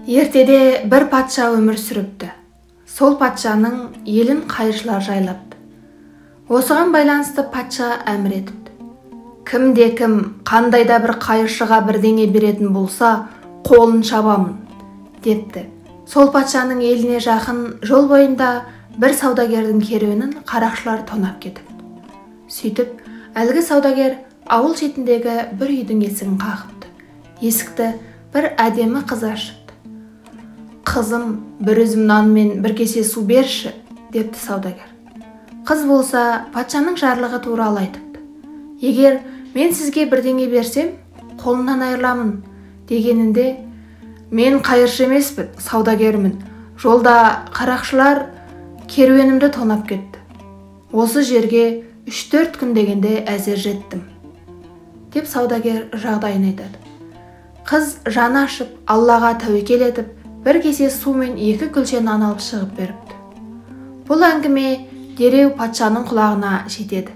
Ертеде бір патша өмір сүріпті. Сол патшаның елін қайыршылар жайлапты. Осыған байланысты патша әмір етіпті. Кімде кім қандай да бір қайыршыға бірдеңе беретін болса, қолын шабамын, депті. Сол патшаның еліне жақын жол бойында бір саудагердің керуенін қарақшылар тонап кетіпті. Сөйтіп, әлгі саудагер ауыл шетіндегі бір үйдің есігін қағыпты. Есікті бір әдемі қыз ашыпты. Қызым, бір үзім нан мен бір кесе су берші, депті саудагер. Қыз болса, патшаның жарлығы туралы айтыпты. Егер мен сізге бірдеңе берсем, қолынан айырыламын, дегенінде, мен қайыршы емеспін, саудагермін. Жолда қарақшылар керуенімді тонап кетті. Осы жерге 3-4 күн дегенде әзер жеттім, деп саудагер жағдайын айтады. Қыз жаны ашып, Аллаға тәуекел етіп, бір кесе су мен 2 күлше нан алып шығып беріпті. Бұл әңгіме дереу патшаның құлағына жетеді.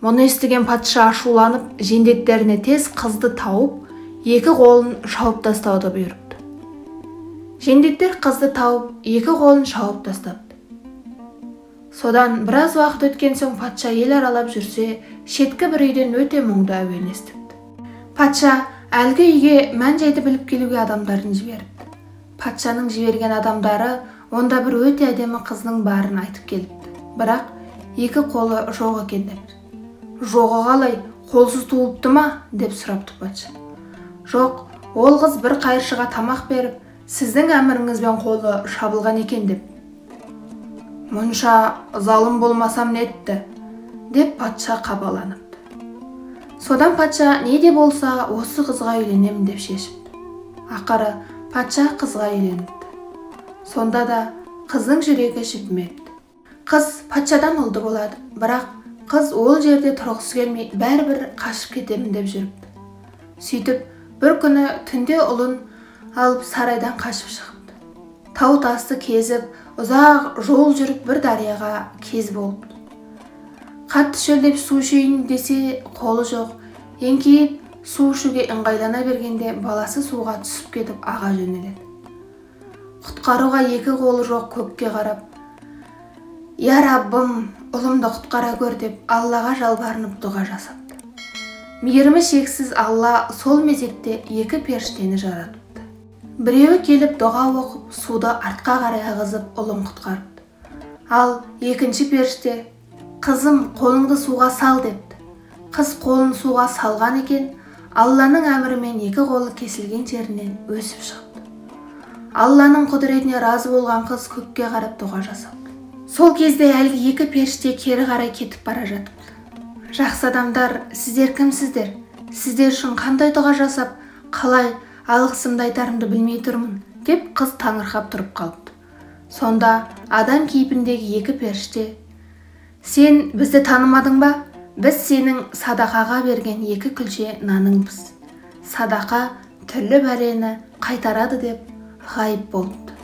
Мұны естіген патша ашуланып, жендеттеріне тез қызды тауып, 2 қолын шауып тастауды бұйырыпты. Жендеттер қызды тауып, 2 қолын шауып тастапты. Содан біраз уақыт өткен соң патша ел аралап жүрсе, шеткі бір үйден өте мұңды әуен естіпті. Патша әлгі үйге мән-жайды біліп келуге адамдарын жіберіпті. Патшаның жіберген адамдары онда бір өте әдемі қыздың барын айтып келіпті. Бірақ 2 қолы жоқ екен депті. Жоғы қалай, қолсыз туылыпты ма? Деп сұрапты патша. Жоқ, ол қыз бір қайыршыға тамақ беріп, сіздің әміріңізбен қолы шабылған екен деп. Мұнша залым болмасам нетті, деп патша қабаланыпты. Содан патша не де болса осы қызға үйленемін деп шешіпті. Ақыры патша қызға үйленіпті. Сонда да қыздың жүрегі жібімепті. Қыз патшадан ұлды болады, бірақ қыз ол жерде тұрғысы келмей бәрібір қашып кетемін деп жүріпті. Сөйтіп, бір күні түнде ұлын алып сарайдан қашып шығыпты. Тау тасты кезіп, ұзақ жол жүріп бір дарияға кез болыпты. Қатты шөлдеп су ішейін десе, қолы жоқ. Еңкейіп су ішуге ыңғайлана бергенде баласы суға түсіп кетіп аға жөнеледі. Құтқаруға 2 қолы жоқ көкке қарап, «Я Раббым, ұлымды құтқара көр» деп Аллаға жалбарынып дұға жасапты. Мейірімі шексіз Алла сол мезетте 2 періштені жаратыпты. Біреуі келіп дұға оқып, суды артқа қарай ағызып, ұлын құтқарыпты. Ал екінші періште, «Қызым, қолыңды суға сал» депті. Қыз қолын суға салған екен, Алланың әмірімен 2 қолы кесілген жерінен өсіп шығыпты. Алланың құдіретіне разы болған қыз көкке қарап дұға жасапты. Сол кезде әлгі 2 періште кері қарай кетіп бара жатыпты. Жақсы адамдар, сіздер кімсіздер? Сіздер үшін қандай дұға жасап, қалай алғысымды айтарымды білмей тұрмын, деп қыз таңырқап тұрып қалыпты. Сонда адам кейпіндегі 2 періште, «Сен бізді танымадың ба? Біз сенің садақаға берген 2 күлше наныңбыз. Садақа түрлі бәлені қайтарады» деп ғайып болыпты.